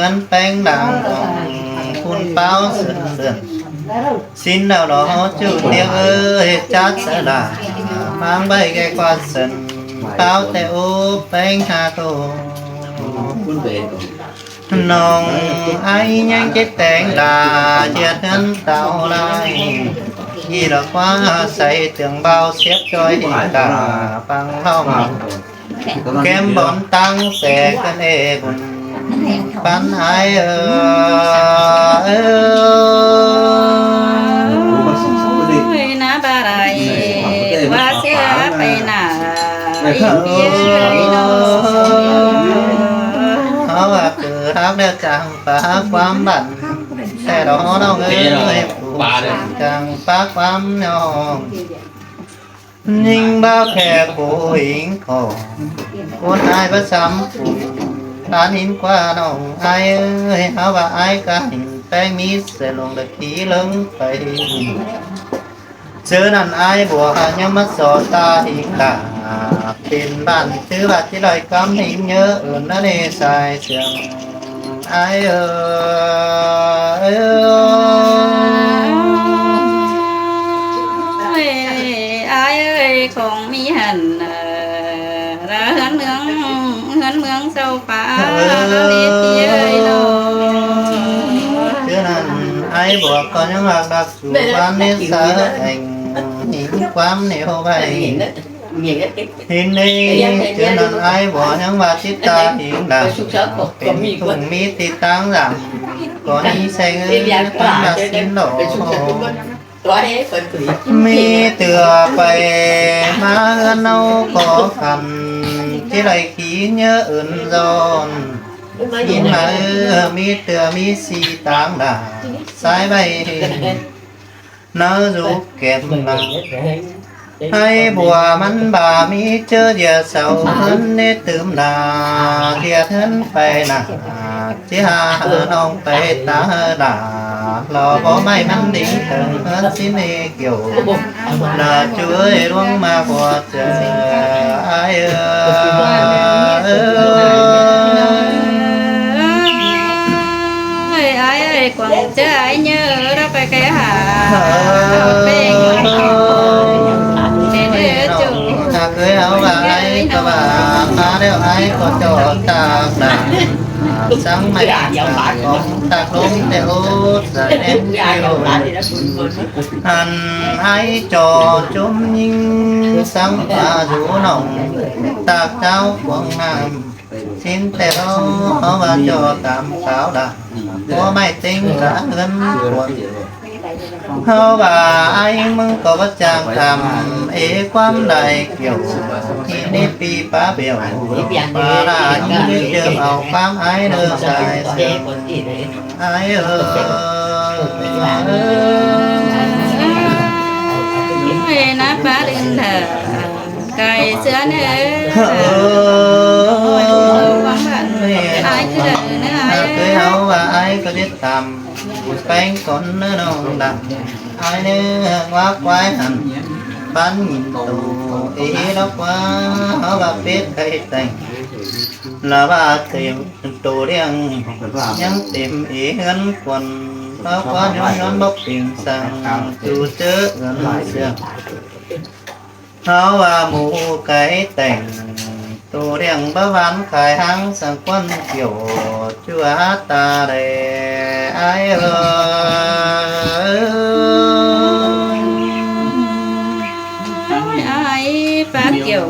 ຮືອນແປງຫຼັງ ຂອງຄຸນປ້າວເຊີນເດືອນ ສິ້ນແລ້ວເນາະຈຸດຽງເອີຍ ຈັດສະຫຼາມາງໃບແກ່ກວ່າເຊີນ ປ້າວແຕ່ໂອແປງຫາໂຕ ນ້ອງອ້າຍຍັງເຈັດແຕງດາ ຈຽດເຮືອນເຕົາລາຍ ທີ່ລະຄວ້າໃສ່ເຕີງເບົາ ສຽບຈ້ອຍຕາຟັງເລົ່າ ແກ້ມບອນຕັ້ງແສກັນເອບຸນ ປັນອ້າຍເອີຍ ເອີຍ ນາບາໄລ ວ່າເສຍໄປນາ ເຮົາວ່າເກີດຮັກແລ້ວຈັ່ງປາຄວາມບັນ ແຕ່ດອກນ້ອງເອີຍ ຈັ່ງປາຄວາມນ້ອງ ຍິງບ່າວແຂກຜູ້ຍິງຂອງ ຄົນອ້າຍປະຈຳກຸ່ມ ທ່ານຍິນກວ່ານ້ອງອ້າຍເອີຍ ເຮົາວ່າອ້າຍກະເຫັນແປ້ງມີແສນຫຼົງ ລະຂີ່ເລິງໄປ ເຈີນັ້ນອ້າຍບົວຫາຍັງມາສໍຕາອີກລະ ເປັນບ້ານຊື່ວ່າທີ່ລອຍກຳຫິງເຍີເອີ້ນນະເນສາຍເຊືອງ ອ້າຍເອີຍ ອ້າຍເອີຍ ຂອງມີຫັ້ນນະ ລະເຮືອນເມືອງ ເຮືອນເມືອງເຊົາຟ້າ ລະເນຕິເອີຍເນາະ ເທື່ອນັ້ນອ້າຍບວກກໍຍັງຮັກ ສຸວັນນິສາແຫ່ງຫິງຄວາມແນວໄວ ເຫັນໃນເທື່ອນັ້ນອ້າຍບໍ່ຍັງວ່າຕິດຕາອີກນາ ເປັນທຸ່ງມີຕິດຕາງຫຼັງ ກໍມີແສງເອີຍ ປັນລະສິນດອກ ມີເທື່ອໄປມາເຮືອນເຮົາກໍຄັນ ທີ່ໄດ້ຂີ່ເຍອອືນຊ້ອນ ຍິນມາເອີຍ ມີເທື່ອມີສີຕາງດາ ສາຍໃບ ນາຢູ່ແກ່ນນາ ໃຫ້ບົວມັນບາມີເຈີດຽເສົາ ເຮືອນເນຕື່ມນາ ດຽເຮືອນໄປນາ ຊິຫາເຮີນ້ອງໄປຕາດາ ລໍບໍ່ໄມ້ມັນດິງເຖິງເຮືອນຊິເນກ່ຽວ ນາຈຸເອີຍ ລວງມາບໍ່ເຈີອ້າຍເອີຍ ເອີຍ ອ້າຍເອີຍ ກວາງເຈີອ້າຍເຍີ ລະໄປແກ່ຫາເປັງ ເດີເດີຈຸ ຫາກເອີຍເຮົາວ່າອ້າຍກໍວ່າ ມາແລ້ວອ້າຍກໍຈອດຕາກໜ້າ ສັງໄມ້ຕາກຂອງຕາກລົມແຕ່ໂອດສະແໜ້ ອັນອ້າຍຈອດຈຸມຍິງ ສັງປາຢູ່ໜອງ ຕາກເຈົ້າຂວາງນ້ຳ ຊິນແຕ່ເຮົາ ເຮົາວ່າເຈົ້າຕາມຂາວດາ ບໍ່ໄມ້ເຕັງກະເງິນຄວນ ເຮົາວ່າອ້າຍມຶງກໍບໍ່ຈ້າງທຳ ເອ ຄວາມໄດ້ກ່ຽວ ທີ່ນີ້ປີປາບຽວ ປາລາຍິງເຈີເອົາຄວາມອ້າຍເດີສາຍເສຍ ອ້າຍເອີຍ ເອີຍ ນາປາລິນເດີ ໄກ່ເສືອເດີ ເອີຍ ຄວາມບ້ານ ອ້າຍຄືເດີນະ ອ້າຍເອີຍ ເຮົາວ່າອ້າຍກໍຕິດຕາມ ແປງກ່ອນເນີນ້ອງດຳ ອ້າຍເນີວ່າຄວາຍຫັ້ນ ປັນຍິນໂຕ ເອ ລະກວ່າ ເຮົາວ່າເປັດໄກ່ແຕ່ງ ລະວ່າເຕັມໂຕລ້ຽງ ຍັງເຕັມເອເຮືອນຄວັນ ລະກວ່າຍ້ອນຍ້ອນບໍ່ເປັນສັງ ຈູເຈີເຮືອນເຊື່ອງ ເຮົາວ່າໝູໄກ່ແຕ່ງ ໂຕລ້ຽງບໍ່ຫວານຂາຍຫາງ ສັງຄວັນກ່ຽວ ຈົວຕາແລ ອ້າຍເອີຍ ໂອ້ຍ ອ້າຍປາກ່ຽວ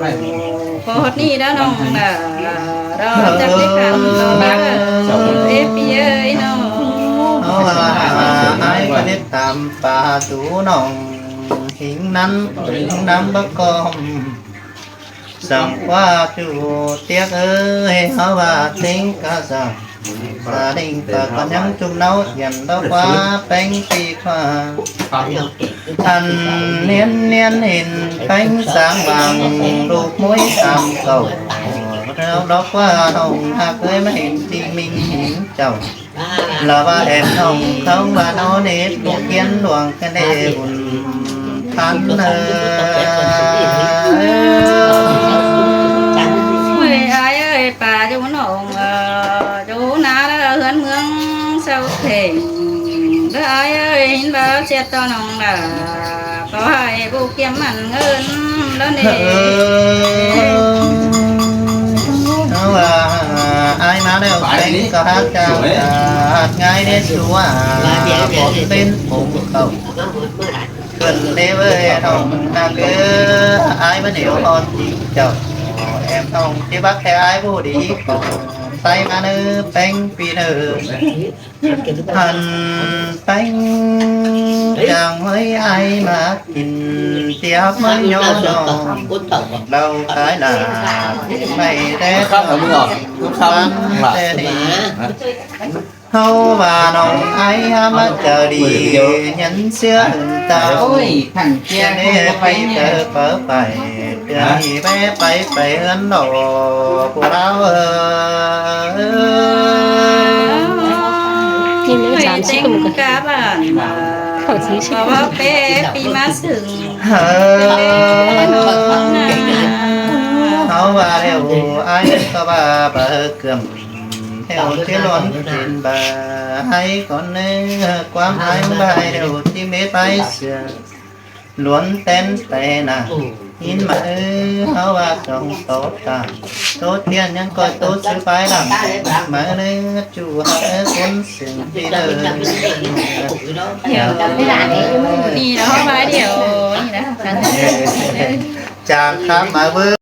ພໍຮອດນີ້ດານ້ອງດາ ດາຈັກໄດ້ຄັນນ້ອງດາ ເອີຍ ເອ ພີ່ເອີຍນ້ອງ ເຮົາວ່າອ້າຍກໍຕິດຕາມປາຕູນ້ອງ ຫິງນັ້ນຫິງນຳບັກກອມ ສັງວ່າຈູຕຽກເອີຍ ເຮົາວ່າເຕັງກະສັງ ສາລິງກະກະຍັງຈຸ່ມເນົາ ຂຽນດອກວ່າແປງປີກວ່າ ອັນນຽນນຽນເຫັນແປງສາງຫວ່າງ ລູກມຸ້ຍຕາມເກົ່າ ດອກວ່ານ້ອງຫາກເຄີຍມາເຫັນຈິງມິງເຫັນເຈົ້າ ລະວ່າແອມນ້ອງເຂົາວ່ານອນເຮັດຜູ້ຂຽນຫຼວງກັນເດບຸນພັນເອີຍ ໂອ້ຍ ອ້າຍເອີຍ ປາຢູ່ໜອງ ເອີ ຢູ່ນາເດີ ເຮືອນເມືອງເຊົາເພັງເດີ ອ້າຍເອີຍ ເຫັນບໍ່ສຽດຕໍ່ນ້ອງດາ ຂໍໃຫ້ຜູ້ກຽມໝັ້ນເງິນດອນເດ ເອີ ເຮົາວ່າອ້າຍມາແລ້ວ ແປງກໍຮັກເຈົ້າ ຮັກງ່າຍເດສຸວ່າ ບໍ່ເປັນຜົງເຂົ້າ ຂຶ້ນເດເວີຍນ້ອງນາເກີ ອ້າຍມາເດວຮອດຈິງເຈົ້າ ແອມນ້ອງທີ່ບັກແທ້ອ້າຍຜູ້ດີຂອງໄຕມາເນີ ແປງປີເນີ ຫັ້ນແປງຈາງເຮີ້ຍ ອ້າຍມາກິນຕຽບເຮີ້ຍ ຍ້ອນນ້ອງເຫຼົ້າຂາຍຫຼາບ ໄມ້ແຕ່ ຄຳເອົາມືອອກ ຄຳ ແຕ່ນີ້ ເຮົາວ່ານ້ອງອ້າຍຫາມາເຈີດີ ຍັນເສືອຫຶນຕາ ໂອ້ຍ ຂັ້ນເຈ້ຍ ເນ ໄປເຈີເປີໄປ ເທື່ອນີ້ແວ່ໄປ ໄປເຮືອນດອກຜູ້ລາວເອີຍ ນີ້ແມ່ນສາມສິບ ເປັນກາບານ ເຂົາສີ່ສິບ ເພາະວ່າເປປີມາເຊິ່ງ ເອີ ເຮົາວ່າແລ້ວ ອ້າຍກໍວ່າບໍ່ເກືອມ ແຖວທີ່ລ້ອນເປັນບາ ໃຫ້ກ່ອນເນີ ຄວາມອ້າຍບາຍແລ້ວທີ່ເມດໄປເສືອ ລ້ວນແຕ່ນແຕ່ໜ້າ ຍິນມາເອີ ເຮົາວ່າສອງໂຕຕາ ໂຕຕຽນຍັງກໍໂຕຊື່ປາຍລຳ ມາເນີຈູຫາເອີ ຄົນເຊິ່ງທີ່ເດີ ດຽວ ນີ້ເນາະ ບາຍດຽວ ນີ້ນະ ຈາກຄຳມາເບິ່ງ